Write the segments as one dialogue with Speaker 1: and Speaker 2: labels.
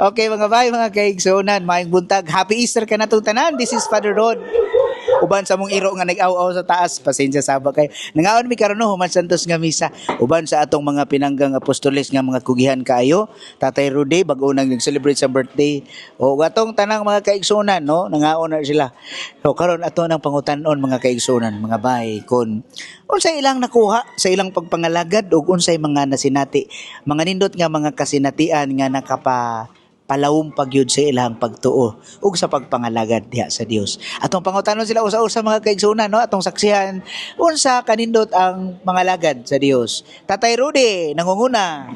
Speaker 1: Okay, mga bay, mga kaigsunan, maayong buntag. Happy Easter kanatong tanan. This is Father Rod. Uban sa mong iro nga nag-aw-aw sa taas, pasensya saba kay. Nangaon mi karon, no, human Santos nga misa uban sa atong mga pinanggang apostoles nga mga kugihan kaayo. Tatay Rudy, bag-o nang nag-celebrate sa birthday. O atong tanang mga kaigsunan, no, nangaon na sila. So karon ato nang pangutan-on, mga kaigsunan, mga bay, kon unsay ilang nakuha sa ilang pagpangalagad ug unsay mga nasinati, mga nindot nga mga kasinatian nga nakapa palawom pagyud sa ilang pagtuo ug sa pagpangalagad diha sa Dios. Atong pangutanon sila usa-usa, mga kaigsunan, no, atong saksihan unsa kanindot ang mga lagad sa Dios. Tatay Rudy, nangunguna.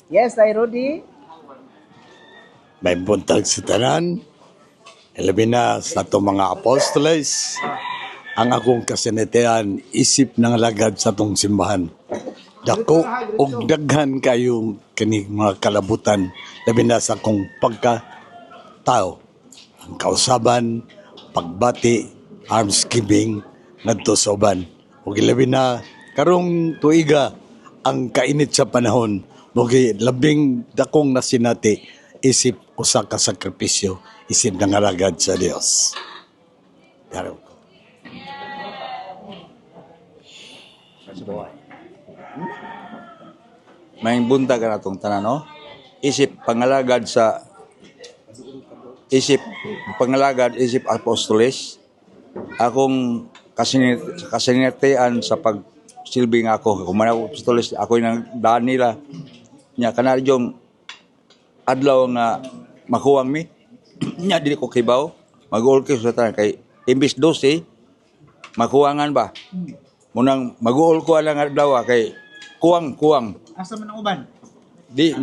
Speaker 1: Yes, Tay Rudy.
Speaker 2: May buntag sa tanan, labi na sa atong mga apostoles, ang akong kasinatian isip ng lagad sa atong simbahan. Dako og daghan kayong kani mga kalabutan, labi na sa akong pagka tao. Ang kausaban, pagbati, alms giving ngadto sa uban. Ug labi na karong tuiga, ang kainit sa panahon, mogi labing dakong nasinati isip usa ka sakripisyo isip nangalagad sa Dios. Daro ko.
Speaker 3: May buntag ka natong tanan, no? Isip pangalagad sa isip pangalagad, isip apostoles, akong kasinatian sa pagsilbi nga ako kung man ako apostoles, ako nang daan nila nya kana yung adlaw nga makuwang mi nya dili ko kibaw mag-uol sa tanan kay imbis 12 makuwangan ba munang mag-uol ko lang adlaw kay kuwang kuwang.
Speaker 1: Asa man ang uban?
Speaker 3: Di,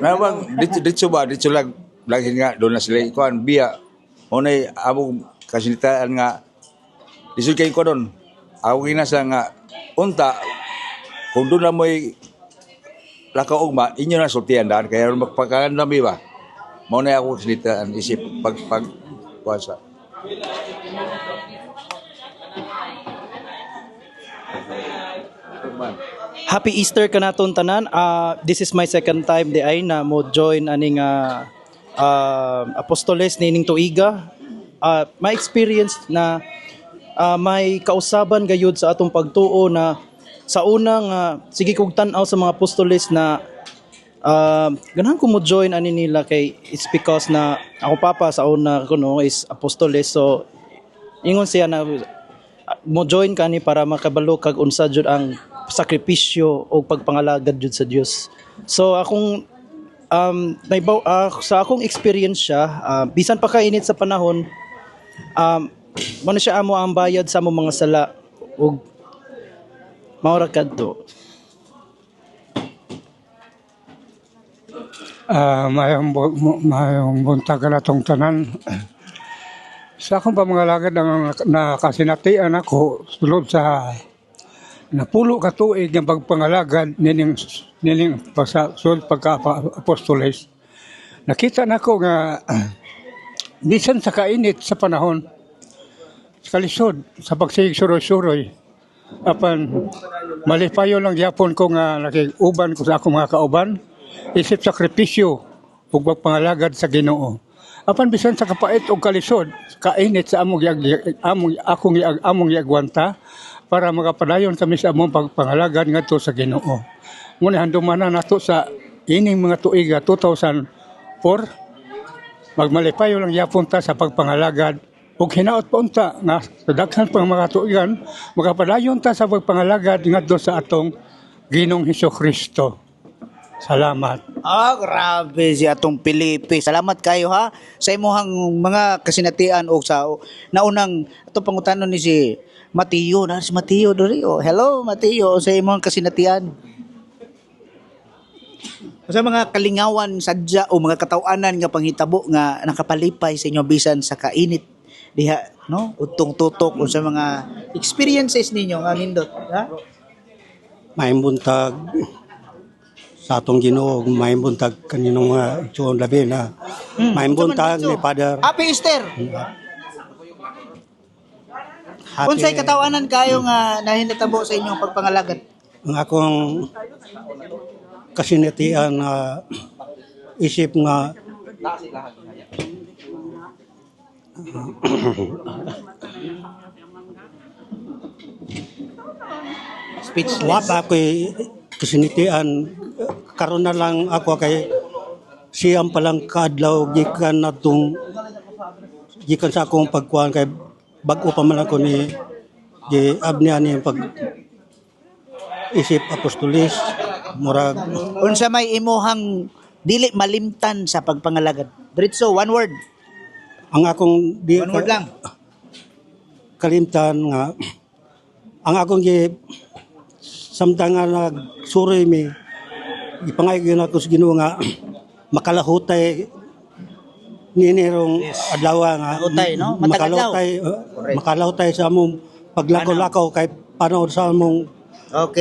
Speaker 3: na bang, dito, dito ba, dito lang, lagi nga, doon na sila ikuan, biya. Unay, among kasinitaan nga, lisod kayo ko doon. Ako ginasa nga, unta, kung doon na mo'y lakaugma, inyo na sultian daan, kaya magpagkandami ba? Maunay ako kasinitaan, isip, pag, kuan sa.
Speaker 4: Happy Easter kanaton tanan. This is my second time di ay na mo join aning apostoles nining tuiga. My experience na may kausaban gayud sa atong pagtuo na sa una nga sige kog tan-aw sa mga apostoles na ganahan ko mo join ani nila kay it's because na ako papa sa una ko, no, is apostoles, so ingon siya na mo join kani para makabalo kag unsa jud ang sakripisyo o pagpangalagad jud sa Dios. So akong sa akong experience siya, bisan pa kainit sa panahon, mo na siya amo ang bayad sa among mga sala ug mao ra kadto.
Speaker 5: Mayong buntag na tong tanan. Sa akong pamangalagad ang nakasinatian ako sulod sa napulo ka tuig nga pagpangalagad nining nining pasa sulod pagka apostoles. Nakita nako nga bisan sa kainit sa panahon, sa kalisod sa pagsigig suroy-suroy, apan malipayo lang gyapon ko nga nakiuban ko sa akong mga kauban isip sakripisyo ug pagpangalagad sa Ginoo. Apan bisan sa kapait og kalisod, kainit sa among among akong among giagwanta para makapadayon kami sa among pagpangalagad ngadto sa Ginoo. Ngunit handumanan nato sa ining mga tuiga 2004, magmalipayo lang yapon ta sa pagpangalagad ug hinaot pa unta nga sa daghan pang mga tuigan makapadayon ta sa pagpangalagad ngadto sa atong Ginoong Hesus Kristo. Salamat.
Speaker 1: Ah, grabe si atong Pilipi. Salamat kayo ha sa imuhang mga kasinatian o sa naunang atong pangutanon ni si Mateo na si Mateo diri. Oh, hello Mateo, sa imong kasinatian. Sa mga kalingawan sadya o mga kataw-anan nga panghitabo nga nakapalipay sa inyo bisan sa kainit diha, no, utong tutok o sa mga experiences ninyo nga nindot ha.
Speaker 6: Maayong buntag sa atong Ginoo, maayong buntag kaninong mga igsoon, labi na maayong buntag ni Father.
Speaker 1: Happy Easter.
Speaker 6: Happy.
Speaker 1: Unsay kataw-anan kayo nga nahinatabo sa inyong pagpangalagad?
Speaker 6: Ang akong kasinatian na isip nga
Speaker 1: Speechless.
Speaker 6: Wa pa ako'y kasinatian, karon na lang ako kay siyam pa lang kaadlaw gikan natong gikan sa akong pagkuan kay bag-o pa man ako ni gi abni ani ang pag isip apostolis murag.
Speaker 1: Unsa may imuhang dili malimtan sa pagpangalagad? Diretso, one word.
Speaker 6: Ang akong di
Speaker 1: One word lang.
Speaker 6: Kalimtan nga ang akong gi samtang nga nagsuroy mi, ipangay gyud ako sa Ginoo nga makalahutay niini rong adlaw nga
Speaker 1: Lahutay, no? Matag adlaw.
Speaker 6: Makalahutay, makalahutay sa among paglakaw-lakaw kay panahon sa among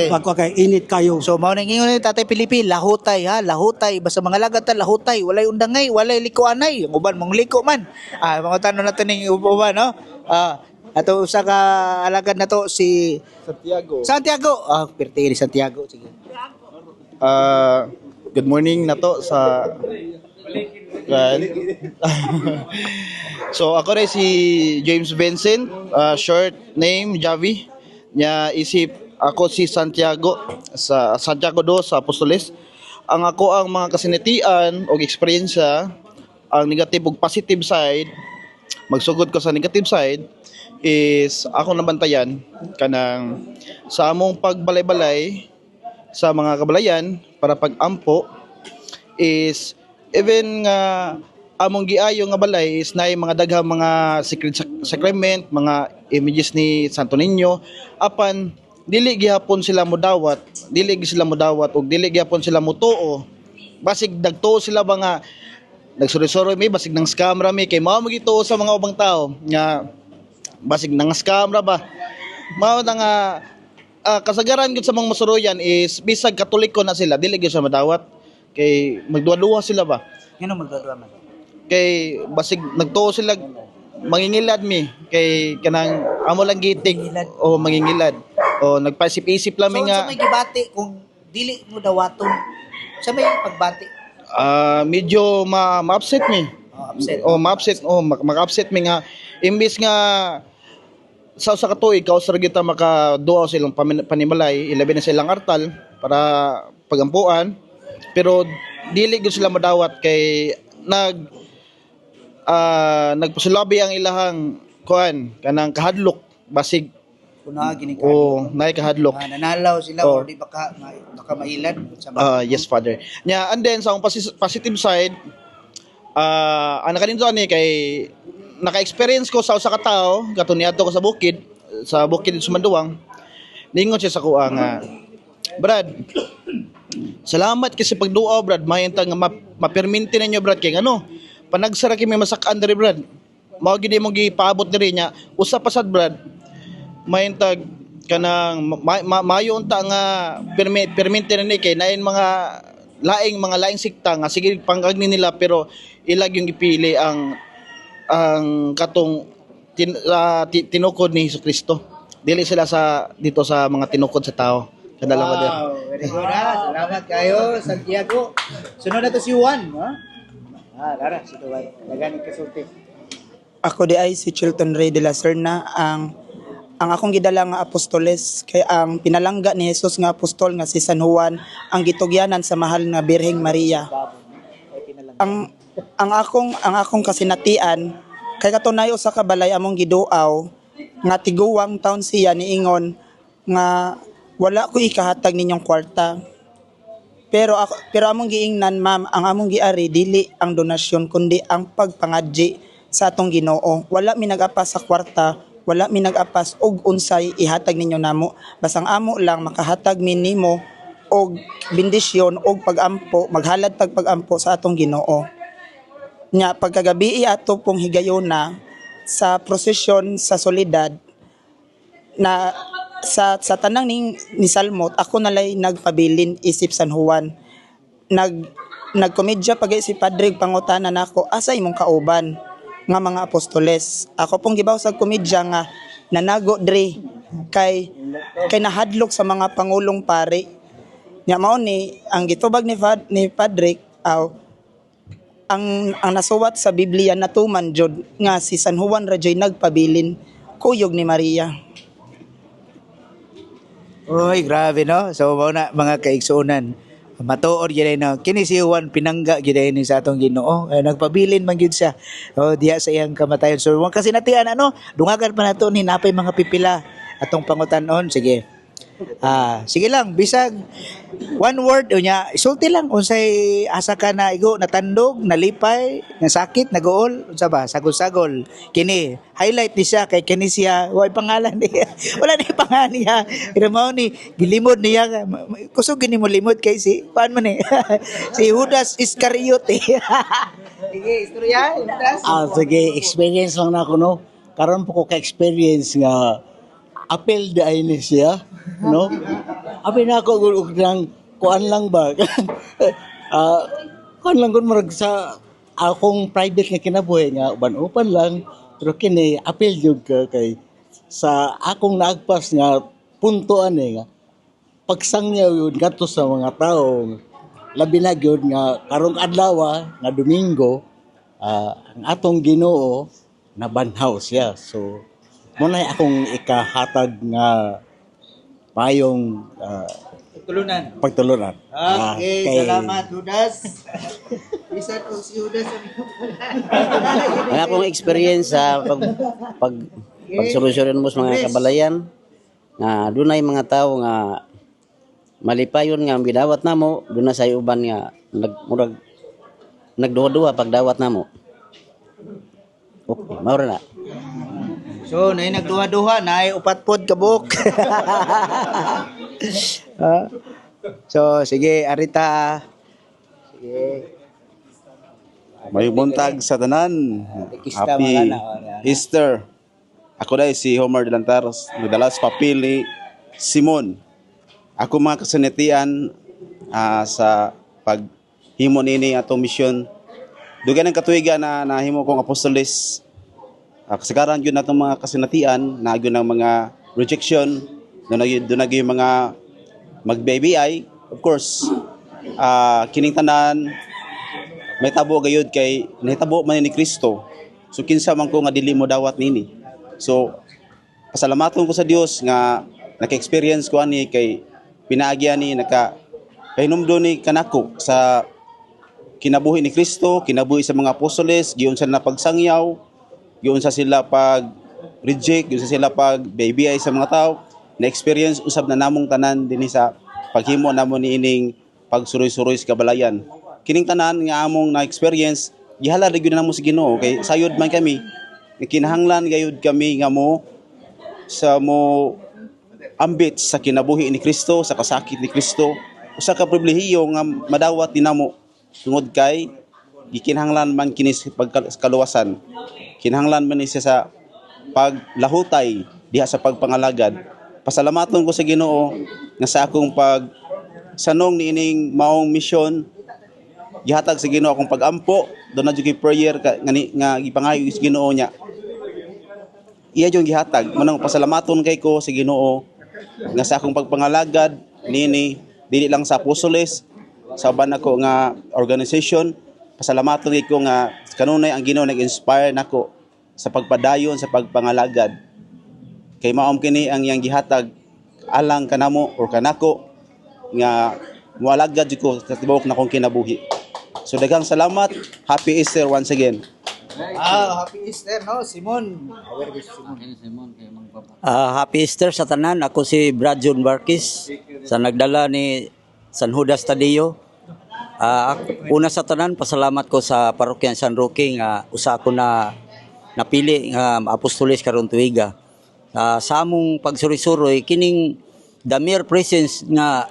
Speaker 6: pagkuha kay init kayo.
Speaker 1: So mao nang ingon ni Tatay Pilipi, lahutay ha, lahutay basta mga lagad ta lahutay, walay undangay, walay likoanay, ang uban mong liko man. Ah, mga tanon nato ning uban, no? Ah, ato usa ka alagad na to si
Speaker 7: Santiago.
Speaker 1: Santiago. Ah, perti ni Santiago, sige.
Speaker 7: Ah, good morning na to sa Well, so ako rin si James Vincent, short name Javi. Nya isip ako si Santiago sa Santiago do sa Apostoles. Ang ako ang mga kasinatian og eksperyensya, ang negative ug positive side, magsugod ko sa negative side is ako nabantayan kanang sa among pagbalay-balay sa mga kabalayan para pag-ampo is even nga among giayo nga balay is naay mga daghang mga secret sacrament, mga images ni Santo Niño, apan dili gihapon sila modawat, dili gi sila modawat ug dili gihapon sila motuo. Basig dagtuo sila ba nga nagsuri-suri mi, basig nang scam ra mi kay mao magituo sa mga ubang tao nga basig nang scam ra ba. Mao na nga kasagaran gyud sa mga masuruyan is bisag Katoliko na sila, dili gyud sila madawat kay magduwa-duwa sila ba.
Speaker 1: Ngano magduwa man?
Speaker 7: Kay basig nagtuo sila mangingilad mi kay kanang amo lang gitik o mangingilad o nagpaisip-isip lang
Speaker 1: So
Speaker 7: mi
Speaker 1: unsa
Speaker 7: nga.
Speaker 1: may gibati kung dili mo dawaton? Sa may pagbati?
Speaker 7: Medyo ma ma-upset mi.
Speaker 1: Oh, upset.
Speaker 7: O ma-upset, o maka-upset mi nga imbis nga sa usa ka tuig kaus ra gyud ta makaduwa sa ilang panimalay, ilabi na sa ilang artal para pagampuan, pero dili gyud sila madawat kay nagpasulabi ang ilahang kuan kanang kahadlok basig.
Speaker 1: Kuna gini ka.
Speaker 7: O naay kahadlok.
Speaker 1: Ah, nanalaw sila
Speaker 7: Oh.
Speaker 1: or di baka baka mailad sa mga
Speaker 7: Ah, yes, Father. Nya, and then sa akong positive side, ang nakanindot ani kay naka-experience ko sa usa ka tawo kato niadto ko sa bukid sa Manduang. Ningon siya sa kuha nga, "Brad, salamat kasi pagduaw, Brad, mayanta nga mapirminti ninyo, Brad, kay ano, panagsara kay may masakaan diri, Brad. Mao gid imong gipaabot diri nya. Usa pa sad, Brad, mayantag kanang mayo unta nga pirminti na ni kay nain mga laing sikta nga sige pangagni nila, pero ilag yung gipili ang katong tinukod ni Hesus Kristo, dili sila sa dito sa mga tinukod sa tao." Kadala ko dir.
Speaker 1: Wow, very good ha. Salamat kayo, Santiago. Sunod na to si Juan, ha? Ah, Lara, si Juan. Lagani kasulti.
Speaker 8: Ako di ay si Chilton Ray de la Serna. Ang akong gidala nga apostoles kay ang pinalangga ni Jesus nga apostol nga si San Juan, ang gitugyanan sa mahal nga Birheng Maria. Ang akong kasinatian kay katunay usa ka balay among giduaw nga tiguwang taon siya niingon nga wala ko ikahatag ninyong kwarta. Pero ako, pero among giingnan, ma'am, ang among giari dili ang donasyon kundi ang pagpangadji sa atong Ginoo. Wala mi nag-apas sa kwarta, wala mi nag-apas og unsay ihatag ninyo namo. Basta ang amo lang makahatag mi nimo og bendisyon og pagampo, maghalad tag pagampo sa atong Ginoo. Nya pagkagabi ato pong higayona sa prosesyon sa Soledad na sa tanang ning ni Salmot, ako nalay nagpabilin isip San Juan. Nagkomedya pag si Padre, pangutana nako, "Asa imong kauban nga mga apostoles?" Ako pong gibaw sa komedya nga nanago dre kay nahadlok sa mga pangulong pari. Nya mao ni ang gitubag ni Padre aw Ang nasuwat sa Biblia natuman jud nga si San Juan ra juy nagpabilin kuyog ni Maria.
Speaker 1: Uy, grabe, no? So mao na, mga kaigsuonan. Matuod gyud no. Kini si Juan, pinangga gyud ni sa atong Ginoo. Eh, nagpabilin man gyud siya. Oh, diha sa iyang kamatayon. So wa kasi natian ano, dungagan pa nato ni napay mga pipila atong pangutan-on. Sige. Ah, sige lang, bisag one word unya, isulti lang unsay asa ka na igo, natandog, nalipay, nasakit, naguol, unsa ba? Sagol-sagol. Kini highlight ni siya kay kini siya way pangalan niya. Wala ni pangalan niya. Pero mao ni gilimod niya. Kusog gini mo limod kay si kuan man ni, si Judas Iscariote. Sige, istorya, Judas.
Speaker 9: Ah, sige, experience lang na ako, no? Karon po ko ka-experience nga apel di ay ni siya, no? Apil na ako og nang kuan lang ba? Ah, kuan lang kun murag sa akong private nga kinabuhi nga uban-uban lang, pero kini apel jud ka kay sa akong naagpas nga punto ani nga pagsangyaw yun ngadto sa mga tao, labi na gyud nga karong adlaw nga Domingo, ang atong Ginoo nabanhaw siya. So mo na akong ikahatag nga payong
Speaker 1: Tulunan.
Speaker 9: pagtulunan.
Speaker 1: Okay, salamat, Judas. Bisan og si Judas ang
Speaker 10: Ang akong experience sa pag pag pagsolusyonan mo sa mga kabalayan nga dunay mga tawo nga malipayon nga ang gidawat namo, duna sa uban nga nag murag nagduha-duha pagdawat namo. Okay, mao ra na.
Speaker 1: So, naay nagduha-duha, naay upat pod kabuk. Ah. So, sige, arita. Sige.
Speaker 11: May buntag sa tanan.
Speaker 1: Kista
Speaker 11: Happy
Speaker 1: mga na, oh, na.
Speaker 11: Easter. Ako dahil si Homer de Lantaros. Nagdala sa papel ni Simon. Ako mga kasanitian sa paghimo nini atong misyon. Dugay ng katuigan na nahimo kong apostolis. Kasagaran yun natong mga kasinatian, na yun ang mga rejection, doon na yung mga mag-BBI. Of course, kining tanan may tabo gayud kay nahitabo man ni Kristo. So kinsa man ko nga dili mo dawat nini. So pasalamaton ko sa Dios nga naka-experience ko ani kay pinaagyan ni naka pahinumdum ni kanako sa kinabuhi ni Kristo, kinabuhi sa mga apostoles, giunsa na pagsangyaw, giunsa sila pag reject, giunsa sila pag BBI sa mga tao, na-experience usab na namong tanan dinhi sa paghimo namo niining pagsuroy-suroy sa kabalayan. Kining tanan nga among na-experience, gihalad gyud namo sa Ginoo kay sayod man kami, kinahanglan gayud kami nga mo sa mo ambit sa kinabuhi ni Kristo, sa kasakit ni Kristo. Usa ka pribilehiyo nga madawat ni namo tungod kay gikinahanglan man kini sa pagkaluwasan. Kinahanglan man ni siya sa paglahutay diha sa pagpangalagad. Pasalamaton ko sa Ginoo nga sa akong pag sanong niining maong misyon, gihatag sa Ginoo akong pagampo. Doon na jud kay prayer ka, nga, nga gipangayo sa Ginoo niya, iya yung gihatag. Manang pasalamaton kay ko sa Ginoo nga sa akong pagpangalagad nini, dili lang sa apostoles, sa uban nako nga organization, pasalamaton kay ko nga kanunay ang Ginoo nag-inspire nako sa pagpadayon sa pagpangalagad kay maom kini ang iyang gihatag alang kanamo or kanako nga moalagad jud ko sa tibuok na akong kinabuhi. So daghang salamat. Happy Easter once again.
Speaker 1: Ah, happy Easter, no? Simon. Aware ko si Simon.
Speaker 10: Ah, happy Easter sa tanan. Ako si Brad John Barquis sa nagdala ni San Judas Tadeo. Ah, una sa tanan, pasalamat ko sa Parokya San Roque nga usa ako na napili nga apostoles karon tuiga. Ah, sa among pagsuroy-suroy kining the mere presence nga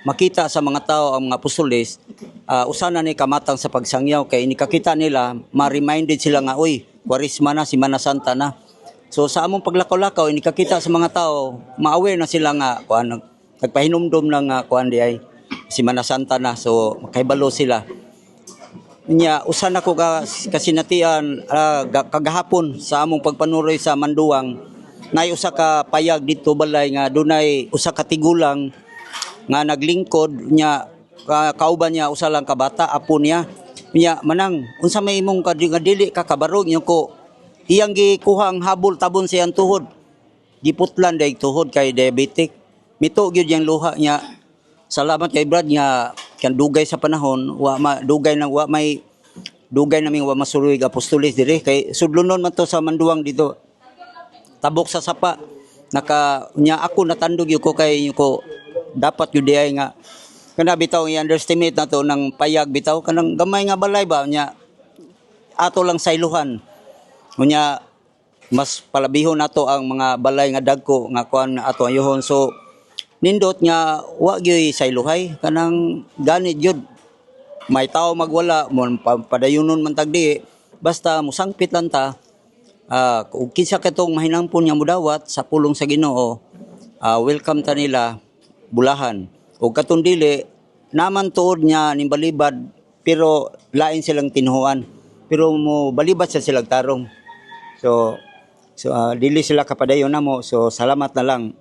Speaker 10: makita sa mga tao ang mga apostoles, usa na ni kamatang sa pagsangyaw kay nikakita nila, ma-reminded sila nga, "Uy, Kwaresma na, Semana Santa na." So sa among paglakaw-lakaw, inikakita sa mga tao, ma-aware na sila nga kuan, nagpahinumdom na nga kuan di ay Semana Santa na, so makahibalo sila. Nya usa na ko ka kasinatian, kagahapon sa among pagpanuroy sa Manduang, nay usa ka payag dito balay nga dunay usa ka tigulang nga naglingkod niya, kauban niya usa lang ka bata, apo niya. Nya manang unsa may imong nga dili ka kabarog ingon ko, iyang gikuha ang habol tabon sa iyang tuhod. Giputlan dayg tuhod kay diabetic. Mito gyud yang luha niya. Salamat kay Brad nga kan dugay sa panahon wa ma, dugay na wa may dugay naming wa masuroy apostolis dire kay sudlonon man to sa Manduang dito. Tabok sa sapa naka nya ako natandog gyud ko kay ko dapat gyud diay nga kana bitaw i-underestimate na to ng payag bitaw kanang gamay nga balay ba nya ato lang sayluhan unya mas palabihon nato ang mga balay nga dagko nga kuan ato ayuhon. So nindot nga wa gyud sayluhay kanang ganit gyud may tao magwala mo padayonon man tagdi basta musangpit lang ta. Ug kinsa katong mahinampon nga mudawat sa pulong sa Ginoo, welcome ta nila bulahan ug katong dili naman tuod niya ning balibad pero lain silang tinuhuan pero mo balibad sa silang tarong. So dili sila kapadayon namo, so salamat na lang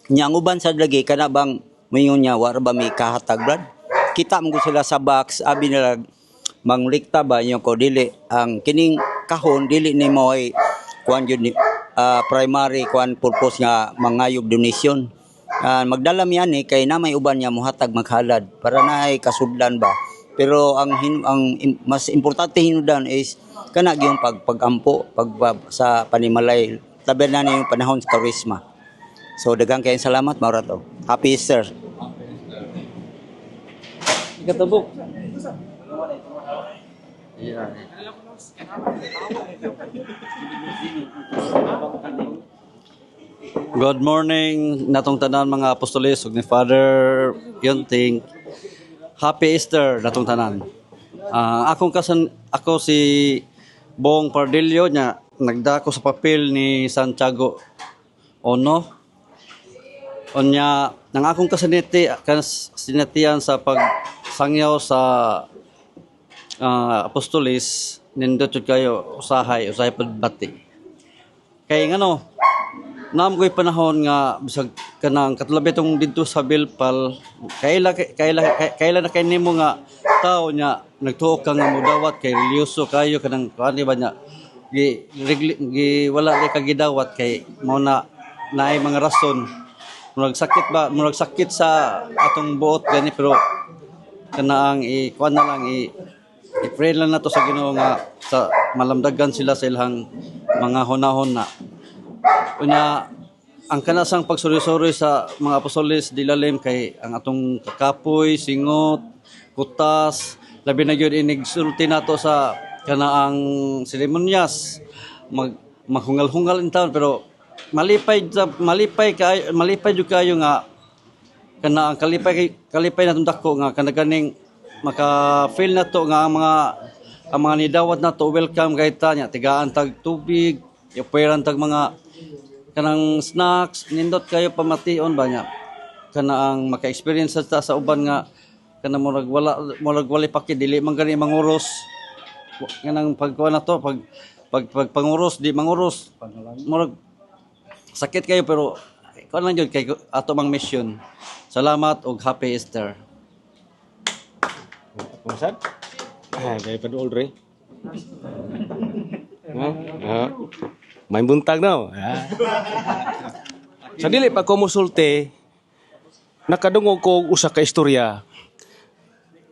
Speaker 10: nya. Ang uban sa lagi kana bang moingon niya wa ra ba may kahatag, Brad, kita mo sila sa box abi nila manglikta ba inyo ko. Dili ang kining kahon dili nimo ay kuan jud ni primary kuan purpose nga mangayog donation. Magdala mi ani kay na may uban nga mohatag maghalad para naay kasudlan ba, pero ang mas importante hinudan is kana gyud pag-ampo pag, sa panimalay labi na ni yung panahon sa Karisma. So daghang kayong salamat, mao ra to. Happy Easter.
Speaker 4: Ikatabok.
Speaker 12: Yeah. Good morning natong tanan mga apostolis ug ni Father Yunting. Happy Easter natong tanan. Akong kasan ako si Bong Pardillo nya nagdako sa papel ni Santiago Ono. Unya nang akong kasinati kasinatian sa pagsangyaw sa apostolis nindot jud kayo usahay usahay pud bati. Kay ngano naam ko'y panahon nga bisag kanang katulad bitong didto sa Bilpal kaila kaila kaila na kay nimo nga tao nya nagtuo ka nga modawat kay relihiyoso kayo kanang kuan ba nya gi, gi wala di ka gidawat kay mao na naay mga rason murag sakit ba murag sakit sa atong buot gani pero kanaang i kuan na lang i i-pray lang nato sa Ginoo nga sa malamdagan sila sa ilang mga hunahon na. Unya ang kanasang pagsuri-suri sa mga apostoles di lalim kay ang atong kakapoy, singot, kutas, labi na gyud inig sulti nato sa kanaang seremonyas mag maghungal-hungal in town pero malipay sa malipay kay malipay jud kayo nga kana ang kalipay kalipay natong dako nga kana ganing maka-feel na to nga ang mga nidawat na to welcome kay ta nya tigaan tag tubig, ipueran tag mga kanang snacks. Nindot kayo pamation ba nya kana ang maka-experience sa uban nga kana murag wala paki dili man gani manguros kanang pagkuan na to pag pag, pag panguros di manguros murag sakit kayo pero kuan lang jud kay ato mang mission. Salamat og happy Easter.
Speaker 13: Masad? Ah, kay paduol re. Ha? Ha? May buntag no. Ah. Sa dili pa ko musulti, nakadungog ko og usa ka istorya.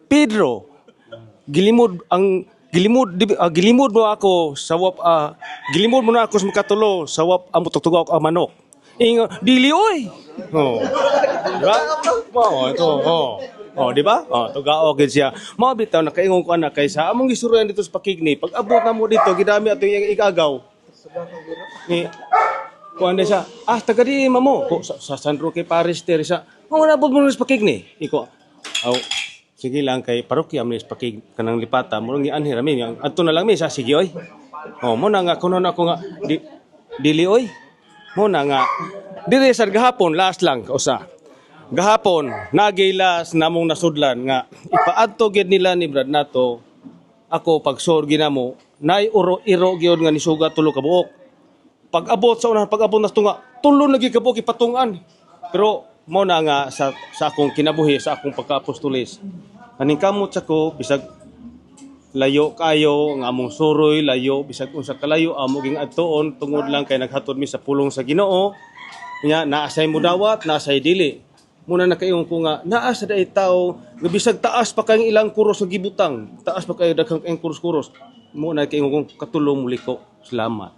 Speaker 13: Pedro, gilimod ang gilimod di, gilimod mo ako sa wap gilimod mo na ako sa makatulo sa wap ang tugtugak ang manok. Ingo, dili oy. Oh. Di ba? Oh, ito, oh. Oh, di ba? Oh, tugaok gid siya. Mao bitaw nakaingon ko ana kay sa among gistoryan dito sa Pakigni, pag abot na mo dito gidami ato yung igagaw. Ni kuan siya, taga di mamo. Ko, sa San Roque Parish ter siya. Mao nabot mo sa Pakigni. Iko. Aw, sige lang kay parokya mi sa Pakig kanang lipata mo gianhi ra mi. Adto na lang mi sa sige oy. Oh, mo na nga kuno na ako nga di, dili oy. Mo na nga diri sa gahapon last lang usa. Gahapon nagilas namong nasudlan nga ipaadto gyud nila ni Brad nato ako pag sorgi namo nay uro iro gyud nga nisugat tulo ka buok. Pag abot sa unahan, pag abot na tunga, tulo na gyud ka buok ipatungan. Pero mo na nga sa akong kinabuhi, sa akong pagka-apostolis. Aning kamot sa ko bisag Layo kayo nga among suroy, layo bisag unsa kalayo amo ging adtuon tungod lang kay naghatod mi sa pulong sa Ginoo. Nya naa say mudawat, naa say dili. Muna nakaingon ko nga naa sa day tao nga bisag taas pa kay ilang kuros nga gibutang, taas pa kayo daghang kayong kuros-kuros. Mo na kaingon kong katulong muliko. Salamat.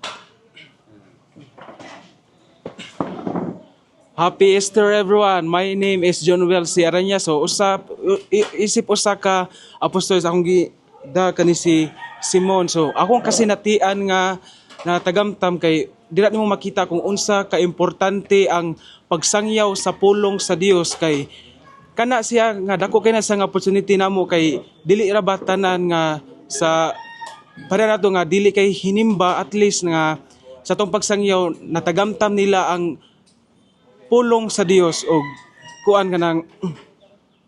Speaker 14: Happy Easter, everyone. My name is John Wells C. Aranya. So usap isip usa ka apostol sa akong gi da kani si Simon. So akong kasinatian nga natagamtam kay dira nimo makita kung unsa ka importante ang pagsangyaw sa pulong sa Dios, kay kana siya nga dako kay na sa nga opportunity namo, kay dili ra ba tanan nga sa para nato nga dili kay hinimba, at least nga sa atong pagsangyaw natagamtam nila ang pulong sa Dios og kuan kanang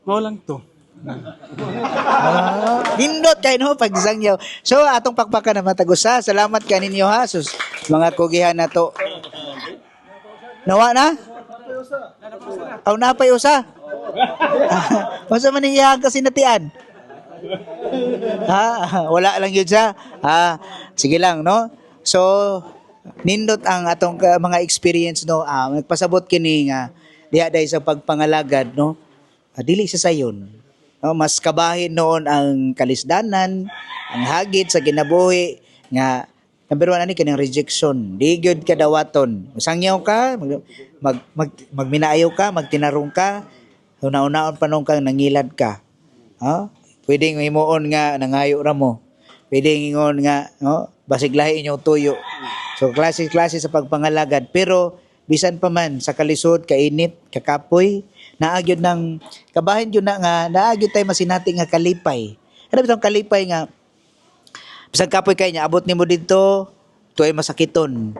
Speaker 14: mao lang to.
Speaker 1: Ah, nindot kay no pagsangyaw. So atong pakpakan na matag usa. Salamat kaninyo ha sus mga kugihan nato. Nawa na? Aw, napay usa. Unsa man iyang kasinatian? Ha, wala lang yun siya. Ha, sige lang no. So nindot ang atong mga experience no. Ah, nagpasabot kini nga diha dahil sa pagpangalagad no. Ah, dili sa sayon. No, mas kabahin noon ang kalisdanan, ang hagit sa kinabuhi nga number one ani kanang rejection. Di gyud ka dawaton. Sangyaw ka, mag, mag, mag, magminaayaw ka, magtinarong ka, una-unaon pa nung kang nangilad ka. Ha? Pwedeng himuon nga nangayo ra mo. Pwedeng ingon nga no, basig lahi inyong tuyo. So klase-klase sa pagpangalagad, pero bisan pa man sa kalisod, kainit, kakapoy, naa gyud ng kabahin gyud na nga naa gyud tay masinati nga kalipay. Ano bitong kalipay nga bisan kapoy kay niya abot nimo didto, tuoy masakiton.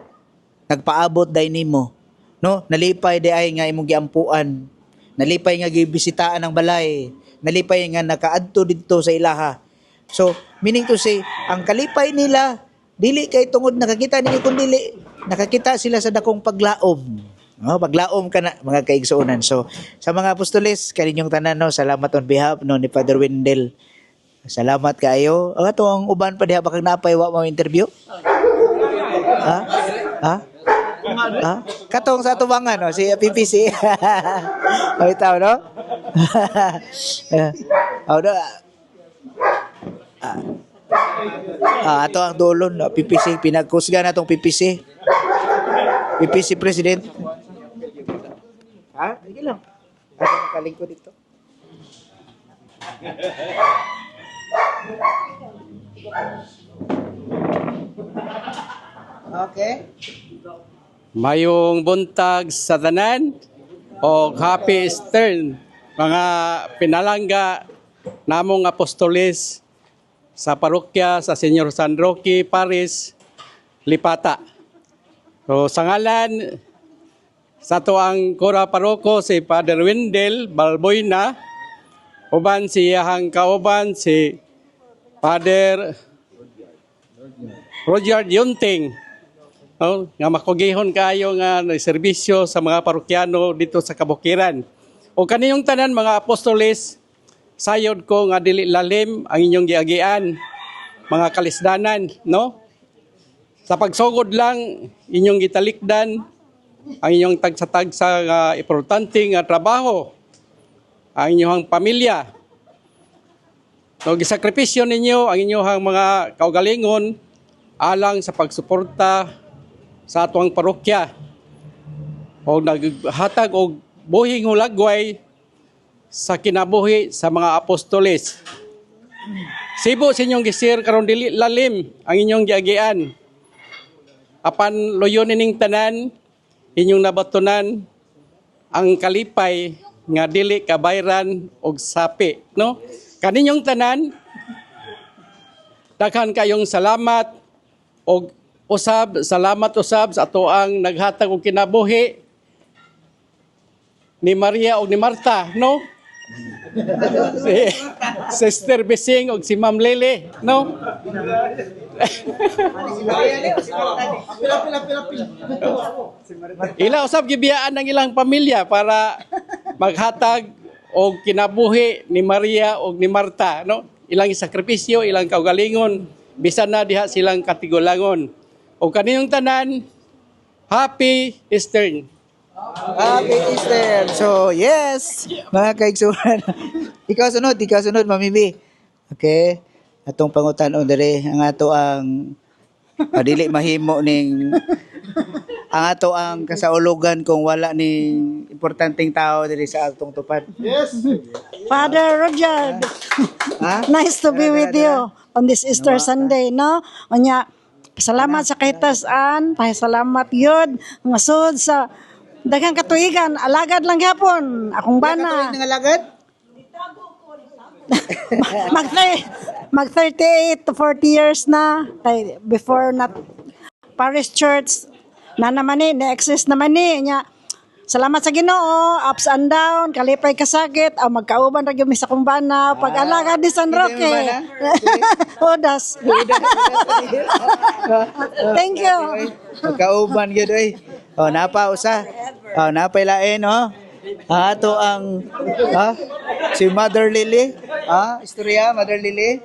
Speaker 1: Nagpaabot day nimo. No, nalipay di ay nga imong giampuan. Nalipay nga gibisitaan ang balay. Nalipay nga nakaadto didto sa ilaha. So, meaning to say, ang kalipay nila dili kay tungod nakakita ninyo kun dili nakakita sila sa dakong paglaom. No, paglaom ka na mga kaigsuonan. So, sa mga apostoles, kaninyong tanan no, salamat on behalf no ni Father Wendell. Salamat kaayo. Ang ato ang uban pa diha bakang napay wa mo interview? Ha? Ha? Ha? Katong sa atubangan no, si PPC. Ay tao no? Oh, no. Ah, ato ang dulo no, PPC pinagkusga na tong PPC. PPC President. Ha? Sige lang. Asa nakalingkod dito? Okay.
Speaker 15: Mayong buntag sa tanan o happy Easter mga pinalangga namong apostoles sa parokya sa Senyor San Roque Paris, Lipata. So sa ngalan sa ato ang kura paroko si Father Wendell Balboyna, uban si iyahang kauban si Father Roger Yunting, no, nga makugihon kayo nga serbisyo sa mga parokyano dito sa Kabukiran. O kaniyong tanan mga apostoles, sayod ko nga dili lalim ang inyong giagian, mga kalisdanan, no? Sa pagsugod lang inyong gitalikdan ang inyong tagsa-tagsa nga importante nga trabaho, ang inyong pamilya. No, gisakripisyo ninyo ang inyong mga kaugalingon alang sa pagsuporta sa atuang parokya o naghatag og buhing hulagway sa kinabuhi sa mga apostoles. Sibo sa inyong gisir karon dili lalim ang inyong giagian. Apan luyon ining tanan inyong nabatunan ang kalipay nga dili kabayran og sapi, no? Kaninyong tanan, daghan kayong salamat og usab salamat usab sa atoang naghatag og kinabuhi ni Maria og ni Marta, no? Si Sister Besing og si Ma'am Lele, no? Ila usab gibiyaan ang ilang pamilya para maghatag og kinabuhi ni Maria og ni Marta, no? Ilang sakripisyo, ilang kaugalingon, bisan na diha silang katigulangon. O kaniyong tanan, Happy Easter!
Speaker 1: Happy Easter! So, yes! Mga kaigsunan. Ikaw sunod, Mamibi. Okay. Atong pangutan-on diri ang ato ang dili mahimo ning ang ato ang kasaulugan kung wala ning importanteng tao diri sa atong tupad.
Speaker 7: Yes.
Speaker 16: Father Roger,
Speaker 1: Ha?
Speaker 16: nice to be with you on this Easter Sunday, no? Unya, salamat sa kahitasan, pasalamat yun, mga sud sa daghang katuigan, alagad lang gyapon, akong bana.
Speaker 1: Katuig ng alagad?
Speaker 16: Mag 38 to 40 years na kay before na parish church na naman ni, na-exist naman ni nya. Salamat sa Ginoo, ups and down, kalipay kasakit, aw magkauban ra gyud mi sa akong bana, pag-alagad ni San Roque. Odas. Thank you.
Speaker 1: Magkauban gyud oy. Oh, napa usa. Oh, napay lain, oh. Ah, ato ang ha? Si Mother Lily. Ah, istorya Mother Lily.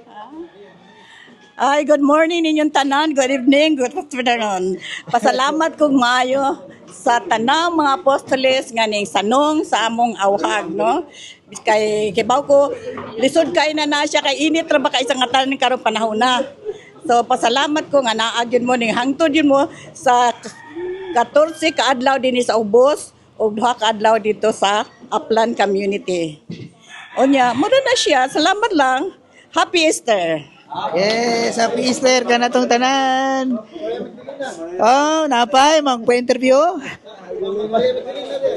Speaker 17: Ay, good morning ninyong tanan. Good evening, good afternoon. Pasalamat kong maayo sa tanang mga apostoles nga ning sanong sa among awhag, no? Kay kibaw ko, lisod kay na na siya kay init ra ba kay isang tanan karon panahon na. So pasalamat ko nga naa gyud mo ning hangtod yun mo sa 14 ka adlaw dinhi sa Ubos ug 2 ka adlaw dito sa Upland Community. Unya, mura na siya. Salamat lang. Happy Easter.
Speaker 1: Yes, happy Easter kanatong tanan. Oh, napay magpa-interview.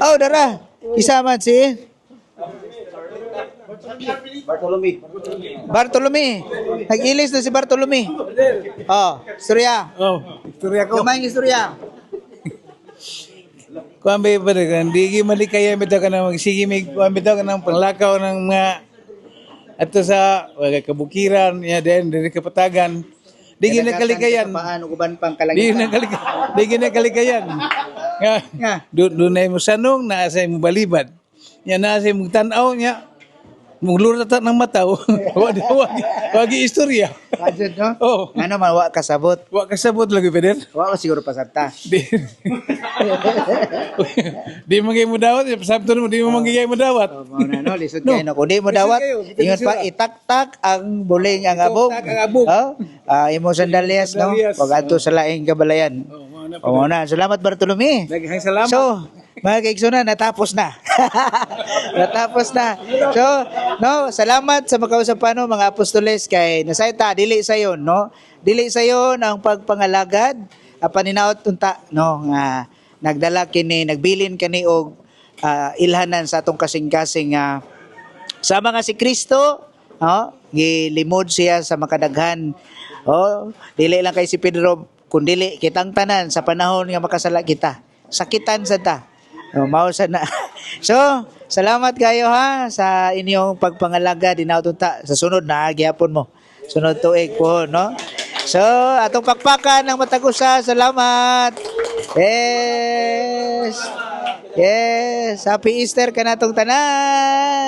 Speaker 1: Oh, dara. Isa man si
Speaker 11: Bartolome.
Speaker 1: Bartolome. Nag-ilis na si Bartolome. Oh, istorya.
Speaker 18: Oh, istorya ko.
Speaker 1: Gamay ang istorya.
Speaker 18: Kuan ba pa rin, di malikaya bitaw ka na magsige mig kuan bitaw ka ng panglakaw ng mga ato sa wala kabukiran ya den diri kapatagan. Di gyud nakalikayan.
Speaker 1: Paano uban pang
Speaker 18: Di
Speaker 1: kalangitan.
Speaker 18: nakalikayan. Di gyud nakalikayan. Nga, dunay mo sanong naa sa imong balibad. Nya naa sa imong tan-aw nya. Mong ta ng mata. Wa gi istorya.
Speaker 1: Budget, no?
Speaker 18: Oh.
Speaker 1: Ano man, wa kasabot.
Speaker 18: Wa kasabot lagi, Peder.
Speaker 1: Wa ka siguro pasabta.
Speaker 18: Di di man mo dawat, sabto mo di mo manggigay mo dawat.
Speaker 1: Oh, mao na, no, lisod kayo no. Kung di mo dawat,
Speaker 18: Lisod kayo,
Speaker 1: ingon pa
Speaker 18: lisod sila.
Speaker 1: itaktak ang buling ang abong.
Speaker 18: Itaktak ang abong.
Speaker 1: Oh, ah, imo sandalyas, no.
Speaker 18: Sandalyas.
Speaker 1: Pag adto sa laing kabalayan.
Speaker 18: Oh, mao na,
Speaker 1: Oh, mao na. Salamat, Bartolome.
Speaker 18: Daghang salamat.
Speaker 1: So, mga kaigsunan, natapos na. Natapos na. So, no, salamat sa makausap pa, no, mga apostoles kay nasayta dili sayon, no. Dili sayon ang pagpangalagad, paninaot unta, no, nga nagdala kini, nagbilin kini og ilhanan sa atong kasing-kasing nga sama nga si Kristo, no, gilimod siya sa makadaghan. Oh, dili lang kay si Pedro kundili kitang tanan sa panahon nga makasala kita. Sakitan sa ta. Oh, mao sa na. So, salamat kayo ha sa inyong pagpangalaga dinauton ta sa sunod na gihapon mo. Sunod tuig po, no? So, atong pakpakan ng matag usa. Salamat. Yes. Yes, happy Easter kanatong tanan.